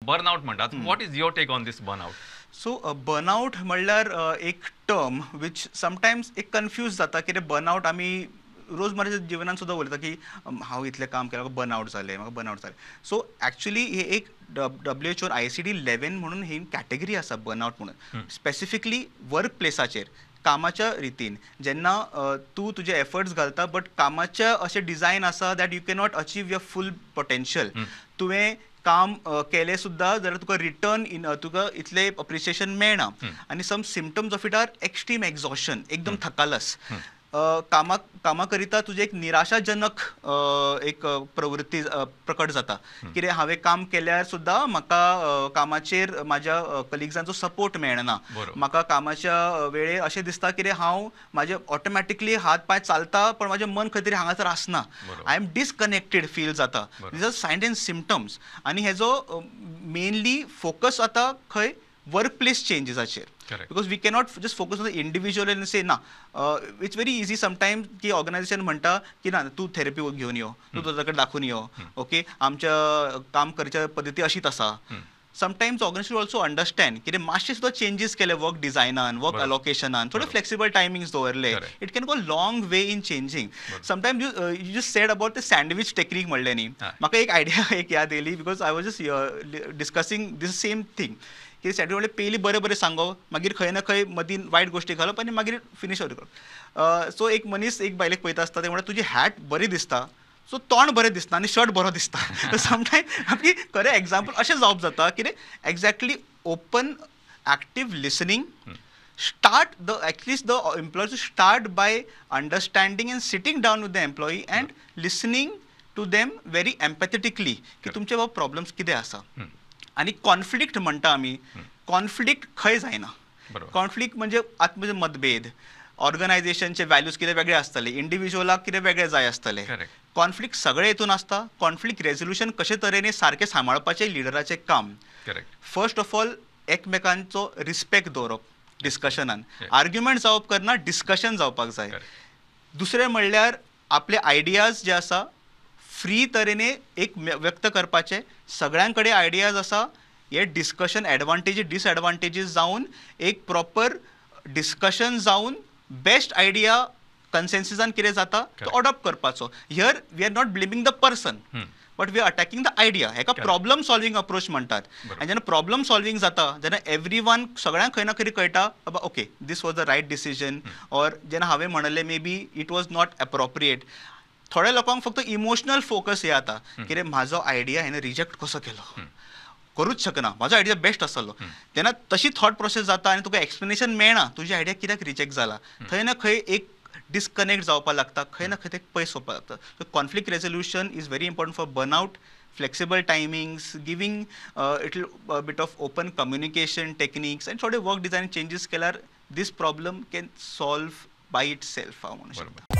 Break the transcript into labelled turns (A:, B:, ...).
A: Burnout म्हणटात. What is your take on this burnout?
B: So burnout म्हणल्यार एक term which sometimes एक confuse जाता. कितें बर्नआउट आमी रोजमर्राच्या जिवनात सुद्दां उलयता की हांव इतलें काम केलें, म्हाका बर्नआउट जालें, म्हाका बर्नआउट जालें. सो एक्चुली हे एक WHO ICD-11 म्हणून ही कॅटेगरी आसा बर्नआउट म्हणून, स्पेसिफिकली वर्क प्लेसाचेर कामाच्या रितीन जेन्ना तूं तुजे एफर्ट्स घालता बट कामाचें अशें डिजायन आसा that you cannot achieve your full potential. तुवें काम केलें सुद्दां जाल्यार तुका रिटर्न इन तुका इतलें अप्रिसिएशन मेळना. आनी some symptoms of it are extreme exhaustion, एकदम थकालस, कामा करिता तुजें एक निराशाजनक एक प्रवृत्ती प्रकट जाता. कितें हांवें काम केल्यार सुद्दां म्हाका कामाचेर म्हाज्या कलिग्जांचो सपोर्ट मेळना, म्हाका कामाच्या वेळेर अशें दिसता कितें हांव म्हाजें ऑटोमॅटिकली हात पांय चलता पण म्हाजें मन खंय तरी हांगासर आसना, I am disconnected feel जाता. These are signs and symptoms. आनी हेजो मेनली फोकस आतां खंय वर्क प्लेस चेंजीसाचेर, because we cannot just focus on the individual and say ना. It's very easy sometimes की ऑर्गनायझेशन म्हणटा की ना तूं थेरपी घेवन यो, तूं दोतोरा कडेन दाखोवन यो, ओके आमच्या काम करच्या पद्दती अशीच आसा. समटायम्स ऑर्गनायझेशन ऑल्सो अंडरस्टँड कितें मातशे सुद्दां चेंजीस केले वर्क डिजायनान, वर्क अलोकेशनान, थोडे फ्लेक्सिबल टायमिंग्स दवरले, it can go long way in changing. Sometimes you just said about the sandwich technique म्हणलें न्ही, म्हाका एक आयडिया एक याद येयली because I was just discussing this same thing. की सँडवीच म्हणल्यार पयलीं बरें बरें सांगप, मागीर खंय ना खंय मदीं वायट गोश्टी घालप आनी मागीर फिनीश करप. सो एक मनीस एक बायलेक पळयता आसता, ते म्हणटा तुजी हॅट बरी दिसता, सो तोंड बरें दिसना आनी शर्ट बरो दिसता. समटायम आमची खरें एग्जाम्पल अशें जावप जाता कितें exactly open active listening, start the at least the employee to start by understanding and sitting down with the employee and listening to them very empathetically की तुमचे बाबा प्रॉब्लम्स कितें आसा. आनी कॉन्फ्लिक्ट म्हणटा आमी, कॉन्फ्लिक्ट खंय जायना. कॉन्फ्लिक्ट म्हणजे आत म्हणजे मतभेद, ऑर्गनायझेशनचे व्हॅल्यूज कितें वेगळे आसतले, इंडिविज्युअलाक कितें वेगळे जाय आसतले. कॉन्फ्लिक्ट सगळे हितून आसता. कॉन्फ्लिक्ट रेजोल्युशन कशे तरेन सारकें सांबाळपाचें लिडराचें काम. फर्स्ट ऑफ ऑल एकमेकांचो रिस्पेक्ट दवरप डिस्कशनान, आर्ग्युमेंट जावप करना, डिस्कशन जावपाक जाय. दुसरें म्हणल्यार आपले आयडियाज जे आसा फ्री तरेने एक व्यक्त करपाचें, सगळ्यां कडेन आयडियाज आसा, हे डिस्कशन एडवांटेजीस डिसएडवांटेजीस जावन एक प्रॉपर डिस्कशन जावन बेस्ट आयडिया कन्सेन्सिसान कितें जाता तो अडॉप्ट करपाचो. Here we are not blaming the person but we are attacking the idea. हेका प्रॉब्लम सॉल्वींग अप्रोच म्हणटात. आनी जेन्ना प्रॉब्लम सॉल्वींग जाता जेन्ना एवरी वन सगळ्यांक खंय ना खंय कळटा बाबा okay this was the right decision, or जेन्ना हांवें म्हणलें maybe it was not appropriate. थोड्या लोकांक फक्त इमोशनल फोकस हे जाता कितें म्हाजो आयडिया हेणें रिजेक्ट कसो केलो, करूच शकना, म्हाजो आयडिया बेस्ट आसलो. तेन्ना तशी थॉट प्रोसेस जाता आनी तुका एक्सप्लेनेशन मेळना तुजी आयडिया कित्याक रिजेक्ट जाला. थंय ना खंय एक डिस्कनेक्ट जावपाक लागता, खंय ना खंय ते पयस वचपाक लागता. So conflict resolution is very important for burnout. Flexible timings, giving little bit of open communication techniques आनी थोडे वर्क डिजायन चेंजीस केल्यार this problem can solve by itself हांव म्हणूंक शकता.